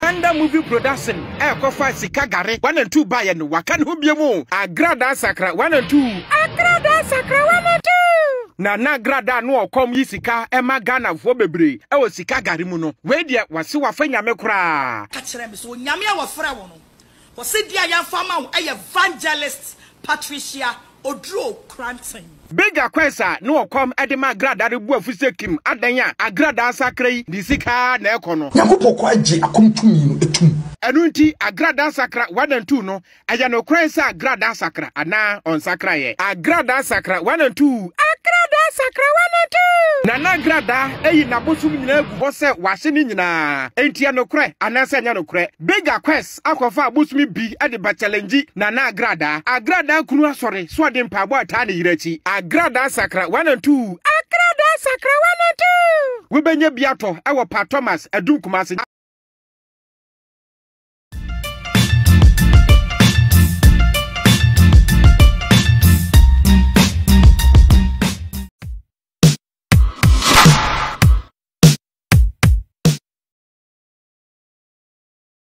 Thunder Movie Production ɛrekɔfa sika gare 1 and 2 baeɛ no waka ne ho biom o Agradaa Sakra 1 and 2. Agradaa Sakra 1 and 2. Nana Agradaa no ɔkɔm yi sika ɛma Ghanafoɔ bebree ɛwɔ sika gare mu no wei deɛ wase wafa Nyame koraa. Ka kyerɛ me sɛ Onyame a wɔfrɛ wo no Ɔse deɛ yɛmfa ma wo ɛyɛ Evangelist Patricia Oduro Koranteng. Big Aquays a ne ɔkɔm de ma Agradaa no bo afu sɛ Kim adan a Agradaa asakra yi ne sika ara na ɛkɔ no. Nyankopɔn koraa gye akɔm tumi no tom. Ɛno nti Agradaa sakra 1 and 2 no, ɛyɛ nokorɛ sɛ Agradaa sakra anaa ɔnsakraeɛ? Agradaa sakra 1 and 2. Agradaa sakra 1 and 2. Nana Agradaa ayi n'abosom nyinaa agu hɔ sɛ wahye ne nyinaa, enti ɛyɛ nokorɛ anaasɛ ɛnyɛ nokorɛ? Big Aquays akɔfa abosome bi de ba challenge Nana Agradaa. Agradaa kunu asɔre so ɔde mpaebɔ ataa ne yere akyi. Agradaa sakra 1 and 2. Agradaa sakra 1 and 2. Wobɛnya bi atɔ wɔ Pa Thomas, Adum Kumasi.